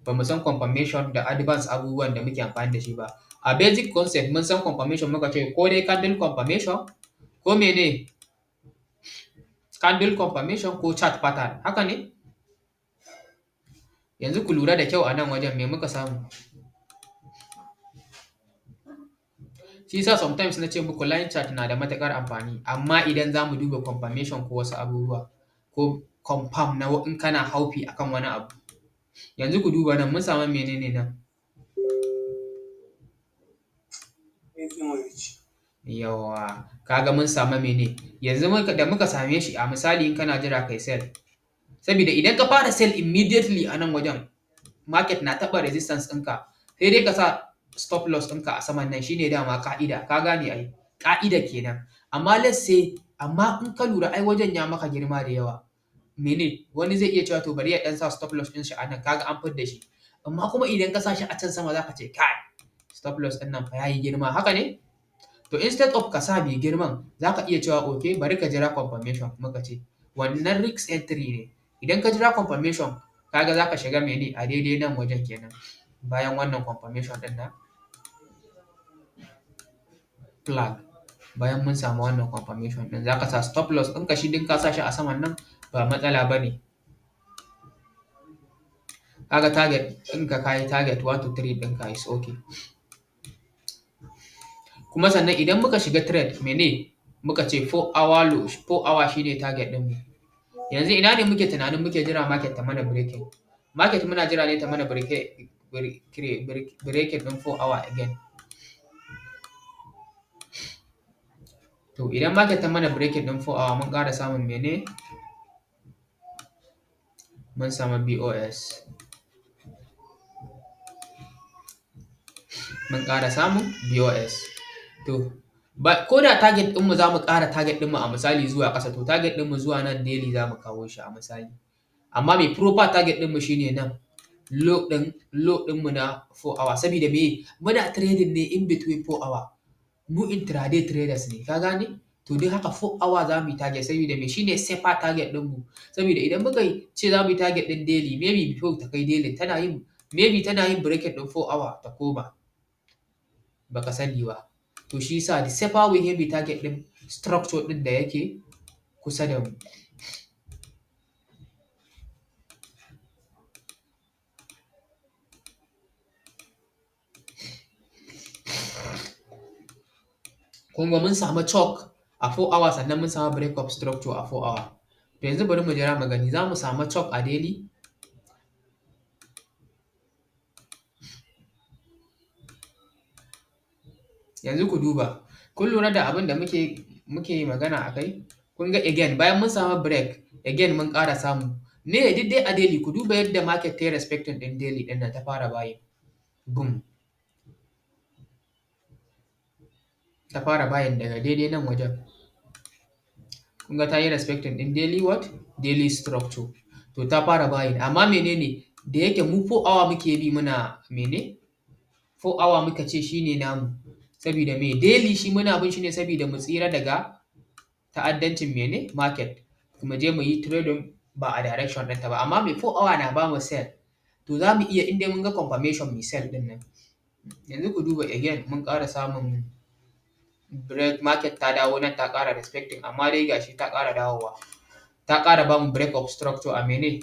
Ba mu san confirmation da advance abubuwan da muke amfani da shi ba. A basic concept mun san confirmation, muka ce ko dai candle confirmation ko mene? Candle confirmation ko chart pattern, haka ne? Yanzu ku lura da kyau a nan wajen me muka samu? Shi yasa sometimes na ce muku line chart na da matuƙar amfani, amma idan za mu duba confirmation ko wasu abubuwa ko confirm na in kana haufi akan wani abu. Yanzu ku duba nan mun samu menene nan? Yawwa, kaga mun samu mene? Yanzu da muka same shi a misali in kana jira kai sell. Saboda idan ka fara sell immediately a nan wajen, market na taɓa resistance ɗinka, sai dai ka sa stop loss ɗinka a saman nan, shine dama ƙa'ida, ka gane ai, ƙa'ida kenan. Amma let's say, amma in ka lura ai wajen ya maka girma da yawa. Mene? Wani zai iya cewa to bari ya ɗan sa stop loss ɗin shi a nan, kaga an fidda shi. Amma kuma idan ka sa shi a can sama za ka ce kai, stop loss ɗin nan fa yayi girma, haka ne? To instead of ka sa mai girman, za ka iya cewa okay, bari ka jira confirmation, muka ce. Wannan risk entry ne. Idan ka jira confirmation, kaga za ka shiga mene a daidai nan wajen kenan. Bayan wannan confirmation ɗin nan flag. Bayan mun samu wannan confirmation ɗin, za ka sa stop loss ɗinka shi din ka sa shi a saman nan ba matsala ba ne. Kaga target ɗinka ka yi target 1 to 3 ɗinka is okay. Kuma sannan idan muka shiga trade mene muka ce 4 hour low, 4 hour shine target ɗinmu. Yanzu ina ne muke tunanin muke jira market ta mana breaking? Market muna jira ne ta mana breaking ɗin 4 hour again. To idan market ta mana breaking ɗin 4 hour mun ƙara samun mene? Mun samu BOS. Mun ƙara samun BOS. To ba ko da target ɗinmu za mu ƙara target ɗinmu a misali zuwa ƙasa, to target ɗinmu zuwa nan daily za mu kawo shi a misali. Amma mai proper target ɗinmu shine nan low ɗinmu na 4 hour, saboda me? Muna trading ne in between 4 hour. Mu intraday traders ne, ka gane? To don haka 4 hour za mu yi target saboda me? Shine safer target ɗinmu. Saboda idan muka ce za mu yi target ɗin daily, maybe before ta kai daily tana yin, maybe tana yin breaking ɗin 4 hour ta koma. Baka sani ba. To shi yasa the safer way heavy target ɗin structure ɗin da yake kusa da mu. Kun ga mun samu chalk a 4 hour sannan mun samu break of structure a 4 hour. To yanzu bari mu jira mu gani za mu samu chalk a daily? Yanzu ku duba, kun lura da abin da muke magana a kai? Kun ga again bayan mun samu break, again mun ƙara samu. Me duk dai a daily ku duba yadda market ta yi respecting ɗin daily ɗin nan ta fara buying. Boom. Ta fara buying daga daidai nan wajen. Kun ga ta yi respecting ɗin daily what? Daily structure. To ta fara buying, amma menene? Da yake mu 4 hour muke bi muna mene? 4 hour muka ce shine namu. Saboda me? Daily shi muna bin shi ne saboda mu tsira daga ta'addancin mene? Market. Mu je mu yi trading ba a direction ɗinta ba. Amma me 4 hour na bamu sell. To za mu iya in dai mun ga confirmation mu sell ɗin nan. Yanzu ku duba again mun ƙara samun break, market ta dawo nan ta ƙara respecting, amma dai gashi ta ƙara dawowa. Ta ƙara bamu break of structure a mene?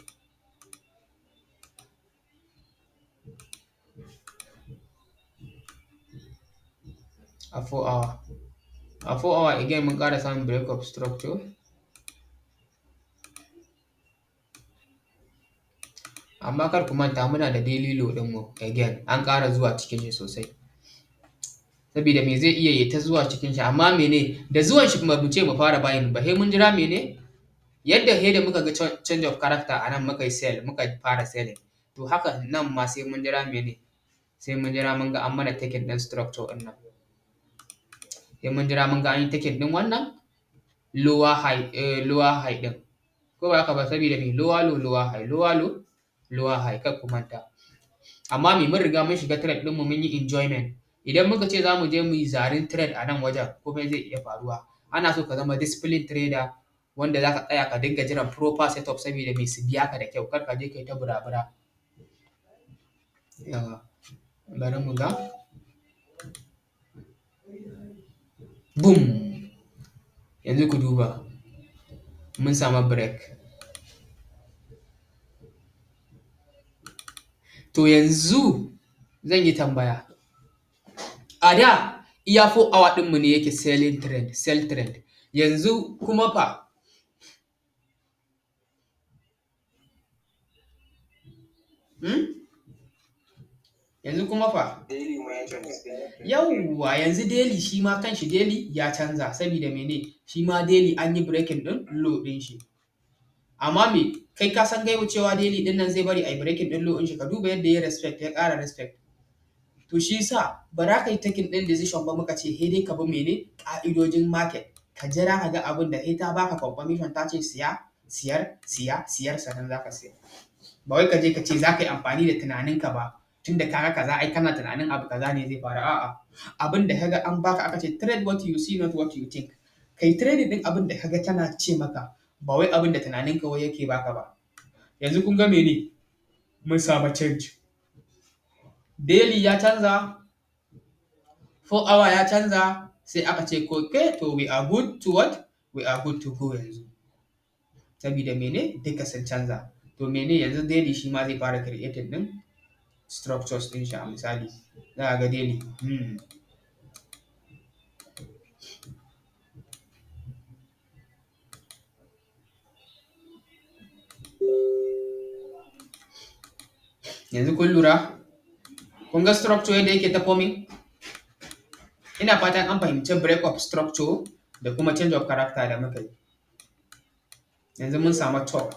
A 4 hour. A 4 hour again mun ƙara samun break of structure. Amma kar ku manta muna da daily low ɗinmu again an ƙara zuwa cikin shi sosai. Sabida me? Zai iya ya ta zuwa cikin shi, amma mene, da zuwan shi ba mu ce mu fara buying ba, sai mun jira mene, yadda sai da muka ga change of character a nan muka yi sell, muka fara selling. To haka nan ma sai mun jira mene, sai mun jira mun ga an mana taking ɗin structure ɗin nan. Sai mun jira mun ga an yi taking ɗin wannan lower high, lower high ɗin. Ko ba haka ba? Sabida me? Lower low, lower high, lower low, lower high, kar ku manta. Amma me, mun riga mun shiga trade ɗinmu, mun yi enjoyment. Idan muka ce za mu je mu yi zarin trade a nan wajen, komai zai iya faruwa. Ana so ka zama disciplined trader wanda za ka tsaya ka dinga jiran proper setup sabida me, su biya ka da kyau, kar ka je ka yi ta bura-bura. Yawwa, bari mu ga. Boom! Yanzu ku duba, mun samu break. To yanzu zan yi tambaya. A da iya 4 hour ɗinmu ne yake selling trend, sell trend. Yanzu kuma fa? Hmm? Yanzu kuma fa? Daily ma ya canza. Yawwa, yanzu daily shi ma kanshi daily ya canza, sabida mene? Shi ma daily an yi breaking ɗin low ɗin shi. Amma me, kai ka san gaibu cewa daily ɗin nan zai bari a yi breaking ɗin low ɗin shi, ka duba yadda ya respect, ya ƙara respect. To shi yasa ba za ka yi taking ɗin decision ba, muka ce sai dai ka bi mene, ƙa'idojin market. Ka jira ka ga abin da sai ta baka confirmation, ta ce siya, siyar, siya, siyar, sannan za ka siya. Ba wai ka je ka ce za ka yi amfani da tunaninka ba, tunda ka ga kaza, ai kana tunanin abu kaza ne zai faru, a'a. Abin da ka ga an baka, aka ce trade what you see, not what you think. Kai trading ɗin abin da ka ga tana ce maka, ba wai abin da tunaninka wai yake baka ba. Yanzu kun ga mene? Mun samu change. Daily ya canza, 4 hour ya canza, sai aka ce okay, to we are good to what? We are good to go yanzu. Sabida mene? Duka sun canza. To mene, yanzu daily shi ma zai fara creating ɗin structures ɗin shi a misali. Za a ga daily. Yanzu kun lura? Kun ga structure yadda yake ta forming? Ina fatan an fahimci break of structure da kuma change of character da muka yi. Yanzu mun samu top.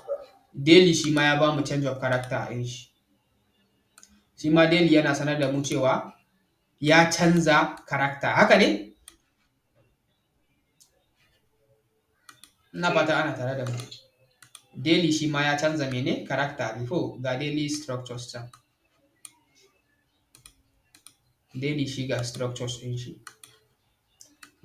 Daily shi ma ya bamu change of character ɗin shi. Shi ma daily yana sanar da mu cewa ya canza character. Haka ne? Ina fata ana tare da mu. Daily shi ma ya canza mene? Character. Before ga daily structures can. Daily shi ga structures ɗin shi.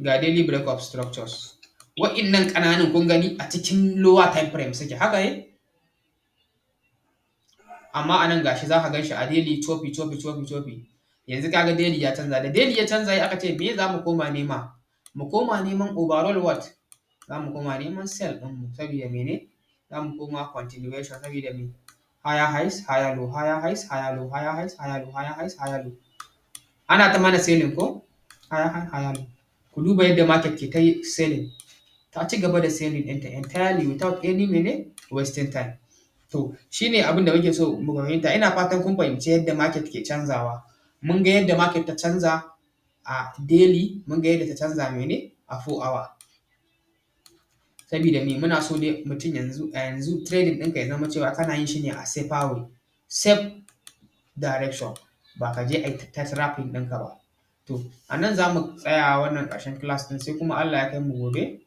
Ga daily break of structures. Wa'innan ƙananun kun gani a cikin lower time frame suke, haka ne? Amma a nan gashi za ka gan shi a daily choppy, choppy, choppy, choppy. Yanzu ka ga daily ya canza. Da daily ya canza aka ce me za mu koma nema? Mu koma neman overall what? Za mu koma neman sell ɗinmu sabida mene? Za mu koma continuation sabida me? Higher highs, higher low, higher highs, higher low, higher highs, higher low, higher highs, higher low. Ana ta mana selling ko? Higher high, higher low. Ku duba yadda market ke ta selling. Ta ci gaba da selling ɗinta entirely without any mene, wasting time. To shi ne abin da muke so mu fahimta. Ina fatan kun fahimci yadda market ke canzawa. Mun ga yadda market ta canza a daily, mun ga yadda ta canza mene, a 4 hour. Sabida me? Muna so dai mutum yanzu a yanzu trading ɗinka ya zama cewa kana yin shi ne a safer way, safe direction, ba ka je a yi ta trapping ɗinka ba. To a nan za mu tsaya wannan ƙarshen class ɗin, sai kuma Allah ya kai mu gobe.